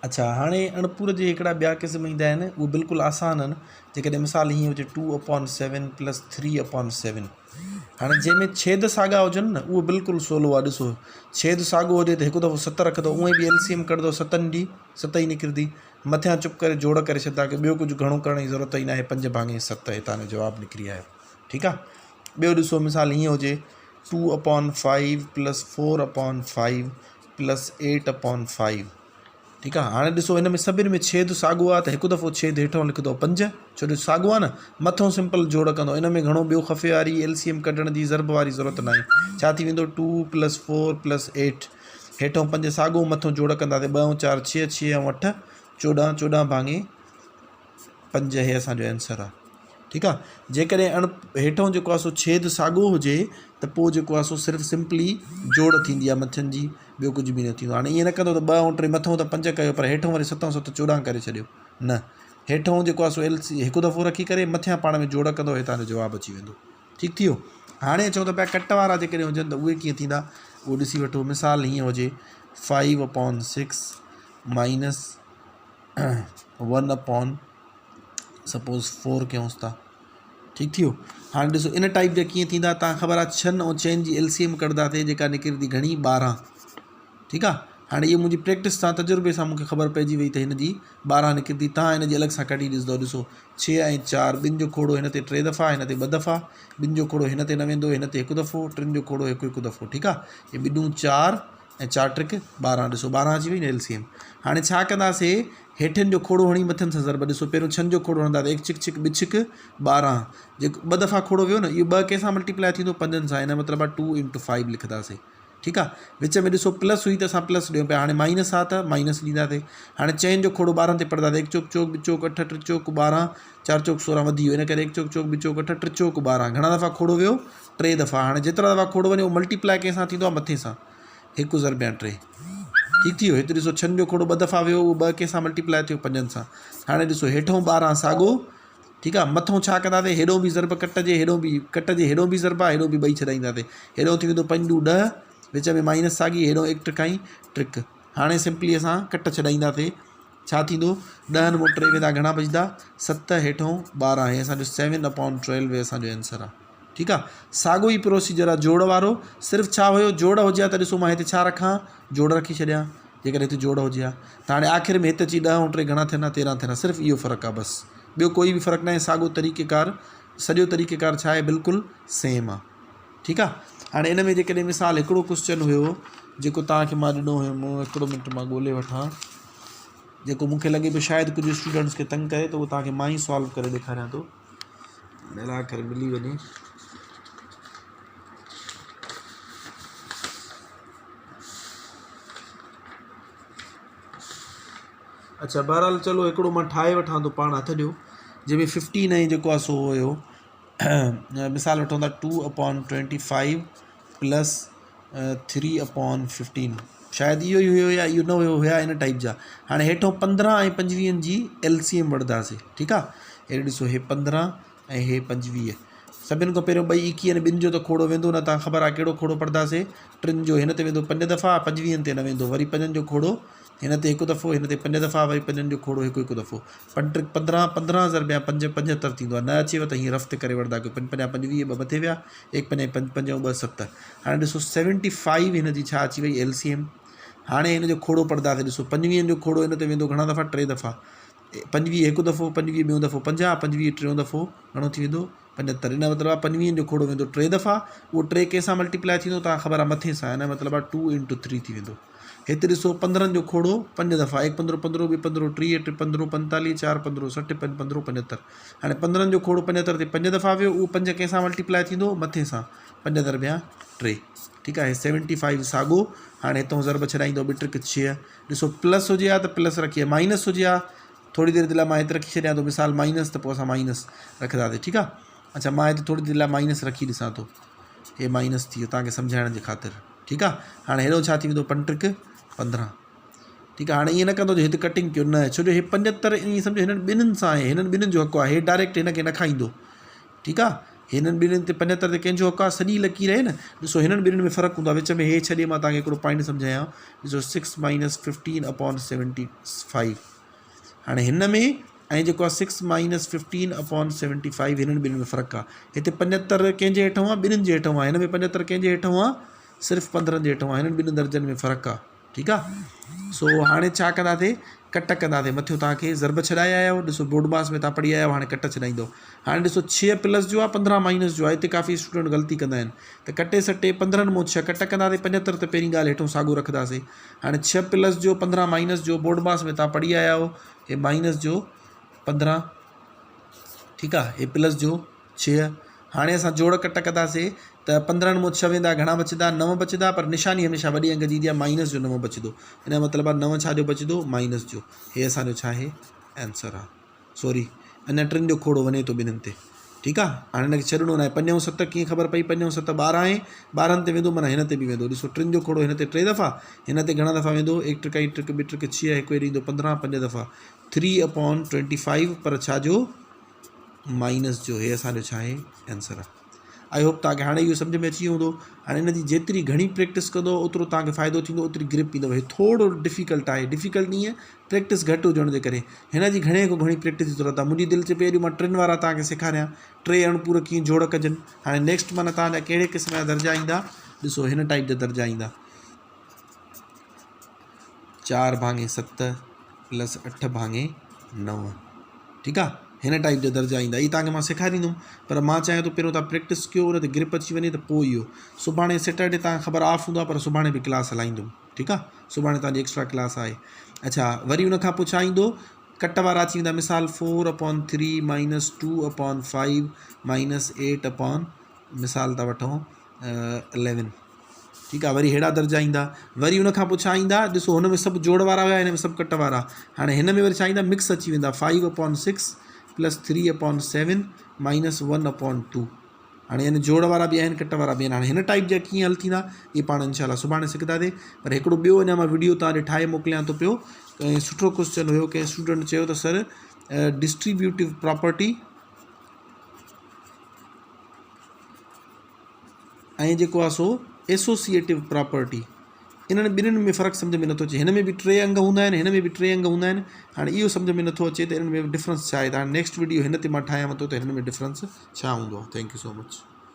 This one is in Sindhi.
اڇا هاڻي اڻپور جي هڪڙا ٻيا قسم ايندا آهن اهي بلڪل آسان آهن جيڪڏهن مثال هيئن هجي two upon seven plus three upon seven هاڻي جنهن ۾ ڇيد ساڳا هجن نه اهو بلڪل سولو آهي ڏسو ڇيد ساڳو هجي ته هڪ دفعو ست رکندو اونئي به ايل سي ايم ڪڍندو ستن جي ست ئي نڪرندي مٿيان چپ ڪري جوڙ ڪري ڇڏدا ڪي ٻيو ڪجهه گهڻو ڪرڻ جي ضرورت ئي ناهي پنج ڀاڱي ست هتان جو جواب نڪري آيو ٺيڪ آهي ٻيو ڏسو مثال هيئن هجي two upon five plus four upon five plus eight upon five ٺيڪ آ هاڻي ڏسو هن ۾ سڀني ۾ ڇيد ساڳو آ ته هڪ دفعو ڇيد هيٺون لکندو پنج ڇو جو ساڳو آ نه مٿو سمپل جوڙ ڪندو ان ۾ گهڻو ٻيو خفي واري ايل سي ايم ڪڍڻ جي ضرب واري ضرورت ناهي ڇا ٿي ويندو two plus four plus eight هيٺون پنج ساڳو مٿو جوڙ ڪنداسي ٻه ۽ چار ڇهه ڇهه ۽ اٺ چوڏهن چوڏهن ڀاڱي پنج هي اسان جو آنسر آ ٺيڪ آ جيڪڏهن اڻ هيٺون جيڪو آ سو ڇيد ساڳو هجي ته پوء جيڪو آ سو صرف سمپلي جوڙ ٿيندي آ مٿين جي ٻيو ڪجهه به نه ٿيندو هاڻي ائين نه ڪندو ته ٻه ۽ ٽي مٿون ته پنج ڪيو پر هيٺون وري ست ۽ ست 14 ڪري ڇڏيو نه هيٺون جيڪو آ سو ايل سي هڪ دفعو رکي ڪري مٿيان پاڻ ۾ جوڙ ڪندو هي تان جو جواب اچي ويندو ٺيڪ ٿي ويو هاڻي اچون ته پيا ڪٽ وارا جيڪڏهن هجن ته اهي ڪيئن ٿيندا اهو ڏسي وٺو مثال هيئن هجي five upon six minus one upon suppose four ڪيونس ٿا ٺيڪ ٿي ويو هاڻي ڏسو ان ٽائپ جا ڪيئن ٿيندا تان خبر آهي ڇهن ۽ چئن جي ايل سي ايم ڪڍنداسي جيڪا نڪري ٿي گهڻي 12 ٺيڪ آهي هاڻي اهو منهنجي پريڪٽس سان تجربي سان مونکي خبر پئجي وئي ته هن جي 12 نڪري ٿي تان هن جي الڳ سان ڪڍي ڏسندو ڏسو 6 ۽ 4 ٻن جو کوڙو هن تي ٽي دفعا هن تي ٻه دفعا ٻن جو کوڙو هن تي نه ويندو هن تي هڪ دفعو ٽن جو کوڙو هڪ هڪ دفعو ٺيڪ آهي هي ٻنون چار ۽ چار ٽرڪ 12 ڏسو 12 اچي وئي نه ايل سي ايم هاڻي ڇا ڪنداسي هيٺين جو کوڙو هڻي مٿين سان ضرب ڏسو پهريون ڇهن جو کوڙو هڻندا ته هڪ ڇڪ ڇڪ ٻه ڇڪ 12 جيڪو ٻه دفعا کوڙو ويو نه اهو ٻه ڪنهن سان ملٽيپلائي ٿيندو پنجن سان ان جو مطلب آهي ٽو انٽو فائيو لکنداسي ٺيڪ آهي وچ ۾ ڏسو پلس هئي ته اسان پلس ڏيون پيا هاڻي مائنس آ ته مائنس ڏينداسي هاڻي چئن جو کوڙو 12 تي پڙهنداسي هڪ چوڪ چوڪ ٻه چوڪ اٺ ٽي چوڪ 12 چار چوڪ 16 وڌي ويو ان ڪري هڪ چوڪ چوڪ ٻه چوڪ اٺ ٽي چوڪ 12 گهڻا دفعا کوڙو ويو ٽي دفعا هاڻي جيترا دفعا کوڙو وڃي اهو ملٽيپلائي ڪنهن سان ٿيندو آهي مٿي سان هڪ ضرب يا ٽي. ٺيڪ ٿي ويو. هت ڏسو ڇهن جو کوڙو ٻه دفعا ويو اهو ٻه ڪنهن سان ملٽيپلائي ٿيو پنجن سان. هاڻي ڏسو هيٺئون 12 ساڳو ٺيڪ آ مٿئون ڇا ڪنداسين هيڏو به ضرب ڪٽ جي هيڏو به ڪٽ جي هيڏو به ضرب آ هيڏو به ٻئي ڇڏائينداسين هيڏو ٿي ويندو پنج ڏو ڏهه وچ ۾ مائنس ساڳي هيڏو هڪ ٽڪائين ٽرڪ هاڻي سمپلي اسان ڪٽ ڇڏائينداسين ڇا ٿيندو ڏهن مون ٽي ويندا گهڻا بچندا ست هيٺئون 12 هي اسان جو سيون اپون ٽويلو هي اسان جو آنسر آ. ٺيڪ آ ساڳو ئي پروسيجر آ جوڙ وارو صرف ڇا هيو جوڙ هجي ها ته ڏسو مان هتي ڇا رکان جوڙ رکي ڇڏيان جيڪڏهن هتي جوڙ هجي ها ته هاڻي آخر ۾ هت اچي ڏهه ۽ ٽي گهڻا ٿين ها تيرهن ٿين ها صرف اهو فرق آ بس ٻيو ڪوئي به فرق ناهي ساڳو طريقه ڪار سڄو طريقه ڪار ڇا آهي بلڪل سيم آ ٺيڪ آ هاڻي ان ۾ جيڪڏهن مثال هڪڙو ڪوسچن هيو جيڪو توهان کي مان ڏنو هيم هڪڙو منٽ مان ڳولي وٺان جيڪو مونکي لڳي پيو شايد ڪجهه اسٽوڊنٽس کي تنگ ڪري ته اهو توهان کي مان ئي سالو ڪري ڏيکاريان ٿو ميلا ڪري ملي وڃي. اڇا بهرحال چلو هڪڙو مان ٺاهي وٺان ٿو پاڻ هٿ ڏيو جنهن ۾ ففٽين ۽ جيڪو آهي سو هيو مثال وٺون ٿا two upon twenty five plus three upon fifteen شايد اهو ئي هيو يا اهو نه هيو هيا ان ٽائپ جا هاڻي هيٺو پندرهن ۽ پنجويهن جي ايل سي ايم وٺنداسي ٺيڪ آ هيڏي ڏسو هي پندرهن ۽ هي پنجويهه سڀن کان پهريون ٻئي ايڪيهن ٻن جو ته کوڙو ويندو نه تان خبر آ ڪهڙو کوڙو پڙهنداسي ٽن جو هن تي ويندو پنج دفعا پنجويهن تي نه ويندو وري پنجن جو کوڙو هن تي هڪ دفعو هن تي پنج دفعا وري پنجن جو کوڙو هڪ هڪ دفعو پنج ٽي پندرهن پندرهن ضرب يا پنج پنجهتر ٿيندو آهي نه اچيو ته هيئن رف تي ڪري وٺندا ڪيو پنج پنجا پنجويهه ٻه مٿي ويا ايڪ پنج پنج پنج ۽ ٻه ست هاڻي ڏسو سيونٽي فائيو هن جي ڇا اچي وئي ايل سي ايم هاڻي هن جو کوڙو پڙهنداسين ڏسو پنجويهن جو کوڙو هن تي ويندو گهڻا دفعا ٽي دفعا پنجويهه هڪ دفعو پنجويهه ٻيون دفعو پنجاهه پنجويهه ٽيون دفعو گهڻو ٿي ويندو پنجهتر ان جو مطلب آهي پنجويهن جو کوڙو ويندو ٽي دفعا اهو ٽي ڪنهن سان ملٽيپلائي ٿيندو توهان کي خبر آهي مٿي سان ان جو مطلب آهي ٽو انٽو ٿري ٿي ويندو هت ڏسو پندرهن جو کوڙو پنج دفعا هڪ پندرهن پندرهن ٻه پندرهن ٽيهه ٽي پندرهن پنتاليهه چار پندرهن سٺ پنج پندرهن پنجهتر هاڻي پندرهن جو کوڙو پنجهتر تي پنج دفعا ويو اهو پنج ڪنهن سان ملٽيپلائي ٿيندو مٿي سان پنج ضربيا ٽي ٺيڪ آهي سيونٽي فائيو ساڳو هاڻي هتو ضرب ڇڏائيندو ٻه ٽرڪ ڇهه ڏسو پلس هجي ها ته پلس رکي ها مائنس هجي ها ٿوري دير جي لاء مان هت رکي ڇڏيان ٿو مثال مائنس ته پوء اسان مائنس رکنداسين ٺيڪ آهي اڇا مان هت ٿوري دير لاء مائنس رکي ڏسان ٿو هي مائنس ٿي ويو توهان کي سمجهائڻ جي خاطر ٺيڪ آهي هاڻي هيڏو ڇا ٿي ويندو پنج ٽرڪ پندرهن ٺيڪ آهي هاڻي ائين نه ڪندو جو هت ڪٽنگ ڪيو نه ڇو جو هي پنجهتر ائين سمجهو هنن ٻنهن سان آهي هنن ٻنهن جو حق آهي هي ڊائريڪٽ هن کي نه کائيندو ٺيڪ آهي. هنن ٻنهين تي 75 تي ڪنهن جو حق آهي؟ سڄي لڪير آهي نه. ڏسو هنن ٻنهين ۾ فرق هوندو آهي. وچ ۾ هي ڇڏي مان توهان کي هڪڙو پوائنٽ سمجهايان. ڏسو 6 مائنس 15 اپون 75 هاڻي هن ۾ ۽ جيڪو آهي 6 مائنس 15 اپون 75 هنن ٻنهين ۾ فرق آهي. هتي 75 ڪنهن جي هيٺون آهي؟ ٻنهين جي هيٺون آهي. هن ۾ 75 ڪنهن جي هيٺون آهي؟ صرف 15 جي هيٺون آهي. هنن ٻنهين درجن ۾ فرق آهي. ٺيڪ آ سو هاڻي ڇا ڪنداسي ڪٽ ڪنداسي مٿيون توهان کي ضرب ڇڏائي آيا آهيو ڏسو بورڊ ماس ۾ توهان پڙهي آيا آهيو هاڻي ڪٽ ڇڏائيندو هاڻي ڏسو ڇهه پلس جو آ پندرهن مائنس جو آ هتي ڪافي اسٽوڊنٽ غلطي ڪندا آهن ته ڪٽي سٽي پندرهن مون ڇهه ڪٽ ڪنداسي پنجهتر ته پهرين ڳالهه هيٺون ساڳو رکنداسي هاڻي ڇهه پلس جو پندرهن مائنس جو بورڊ ماس ۾ توهان پڙهي آيا آهيو هي مائنس جو پندرهن ٺيڪ آ هي پلس جو ڇهه، هاڻي اسان جوڙ ڪٽ ڪنداسي ته 15 مان ڇهه ويندا گهڻا بچندا؟ نو بچندا پر نشاني هميشه وڏي انگ جي ايندي آهي مائنس جو نو بچندو ان جو مطلب آهي نو ڇا جو بچندو مائنس جو هي اسان جو ڇا آهي آنسر آهي سوري اڃا ٽن جو کوڙو وڃي ٿو ٻنهن تي ٺيڪ آهي هاڻي هن کي ڇڏڻو ناهي پنج ۽ ست ڪيئن خبر پئي پنج ۽ ست ٻارهن آهي ٻارهن تي ويندو معنيٰ هن تي به ويندو ڏسو ٽن جو کوڙو هن تي ٽي دفعا هن تي گهڻا دفعا ويندو هڪ ٽڪ ۽ ٽڪ ٻه ٽڪ ڇهه هڪ هيڏي ايندو پندرهن پنج دفعا ٿري اپون ٽوئنٽي فائيو پر ڇا جو مائنس جو هي اسان جو ڇا آهي آنسر آهي I hope توهان کي هاڻي اهو سمجھ ۾ اچي ويو هوندو هاڻي ان جي جيتري گهڻي پريڪٽس ڪندو اوترو توهان کي فائدو ٿيندو اوتري گرپ ايندو هي ٿورو ڊفيڪلٽ آهي ڊفيڪلٽ نه پريڪٽس گهٽ هجڻ جي ڪري هن جي گهڻي کان گهڻي پريڪٽس جي ضرورت آهي منهنجي دل چئي پئي اڄ مان ٽن وارا توهان کي سيکاريان ٽي اڻپور ڪيئن جوڙ ڪجن هاڻي نيڪسٽ معنيٰ توهان جا ڪهڙي قسم جا درجا ايندا ڏسو هن ٽائپ جا درجا ايندا چار ڀاڱي ست پلس اٺ ڀاڱي نو ٺيڪ آ هن ٽائپ جا درجا ايندا هي توهان کي مان سيکاريندم پر مان چاهيان ٿو پهريون توهان پريڪٽس ڪيو ان تي گرپ اچي وڃي ته پوء اهو سڀاڻي سيٽرڊي توهان خبر آف هوندو آ پر سڀاڻي به ڪلاس هلائيندم ٺيڪ آ سڀاڻي توهان جي ايڪسٽرا ڪلاس آهي اڇا وري ان کان پوء ڇا ايندو ڪٽ وارا اچي ويندا مثال four upon three minus two upon five minus eight upon مثال ٿا وٺون اليون ٺيڪ آ وري ههڙا درجا ايندا وري ان کان پوء ڇا ايندا ڏسو هن ۾ سڀ جوڙ وارا هيا هن ۾ سڀ ڪٽ وارا هاڻي هن ۾ وري ڇا ايندا مڪس اچي ويندا five upon six plus three upon seven minus one upon two هاڻي يعني جوڙ وارا به آهن ڪٽ وارا به آهن هاڻي هن ٽائپ جا ڪيئن حل ٿيندا اهي پاڻ انشاء الله سڀاڻي سکنداسين پر هڪڙو ٻيو اڃا مان وڊيو تان ٺاهي موڪليان ٿو پيو ۽ سٺو ڪوشچن هيو ڪنهن اسٽوڊنٽ چيو ته سر ڊسٽريبيوٽو پراپرٽي ۽ جيڪو آهي سو ايسوسيئيٽو پراپرٽي انهن ٻنهين ۾ فرق سمجهه ۾ نٿو اچي هن ۾ به ٽي انگ هوندا آهن هن ۾ به ٽي انگ هوندا آهن هاڻي اهو سمجهه ۾ نٿو اچي ته انهن ۾ ڊفرنس ڇا آهي ته هاڻي نيڪسٽ وڊيو هن تي مان ٺاهيان ٿو ته هنن ۾ ڊفرنس ڇا هوندو آهي thank you so much.